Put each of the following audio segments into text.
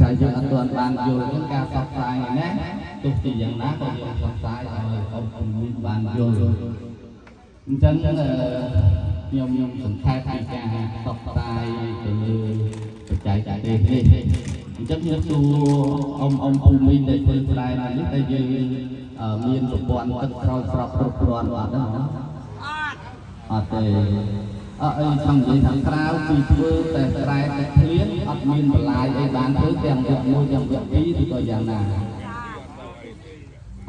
សារយើងអត់ទាន់បានយល់ហ្នឹងការផ្សព្វផ្សាយនេះណាទោះជាយ៉ាងណាក៏យើងផ្សព្វផ្សាយឲ្យអ៊ំពូមីងបានយល់អញ្ចឹងអឺខ្ញុំខ្ញុំសង្ខេបពីការផ្សព្វផ្សាយទៅលើបច្ចេកទេសនេះអញ្ចឹងខ្ញុំសួរអ៊ំអ៊ំពូមីងដែលធ្វើស្រែនៅនេះតែយើងអឺមានប្រព័ន្ធទឹកស្រោចស្រពគ្រប់គ្រាន់អត់ទេណា អត់ទេអត់អីចង់និយាយថាក្រៅពីធ្វើតែស្រែទឹកភ្លៀងអត់មានបន្លាយអីបានធ្វើទាំងវគ្គ1ទាំងវគ្គ2ឬក៏យ៉ាងណា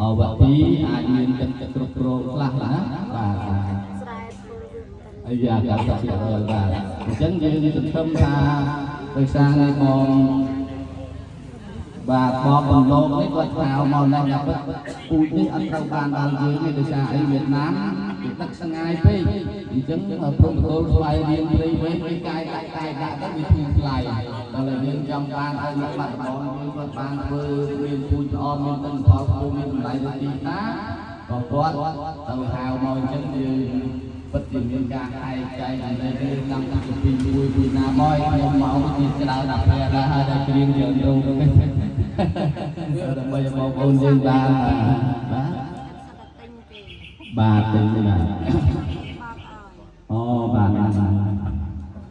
អវគ្គ2អាចមានទឹកគ្រប់គ្រងខ្លះណាបាទបាទ ស្រែធ្វើវាមិន អាយ៉ា90%បាទអញ្ចឹងយើងសង្ឃឹមថាដោយសារនេះបងបាទបងបន្លកនេះគាត់ហៅមកនេះតែពិតពូជនេះអត់ត្រូវបានដល់យើងទេដោយសារអីវៀតណាមគេដឹកស្ងាយពេកអញ្ចឹងព្រំប្រទល់ស្វ័យរៀងព្រៃវិញគេកាយដាក់កាយដាក់ទៅវាធូរថ្លៃដល់តែយើងចង់បានឲ្យលោកបាត់ដំបងយើងគាត់បានធ្វើមានពូជល្អមានទិន្នផលខ្ពស់មានតម្លៃលើទីផ្សារក៏គាត់ទៅហៅមកអញ្ចឹងយើងពិតជាមានការហែកចែកអំឡេកនេះតាំងពីពីមួយពីណាមកខ្ញុំមកជាច្រើនអាភែដែរហើយដល់ច្រៀងច្រើនរូបដើម្បីឲ្យបងប្អូនយើងបានបាទ ទិញគេ បាទទិញបាទ គេបោកឲ្យ អូបាទបាទបាទ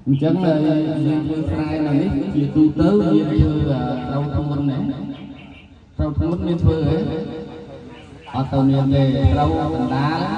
អញ្ចឹងយើងធ្វើស្រែនៅនេះជាទូទៅមានធ្វើត្រូវធ្ងន់ណាត្រូវធ្ងន់មានធ្វើហ៎អត់ទៅមានទេត្រូវកណ្ដាល។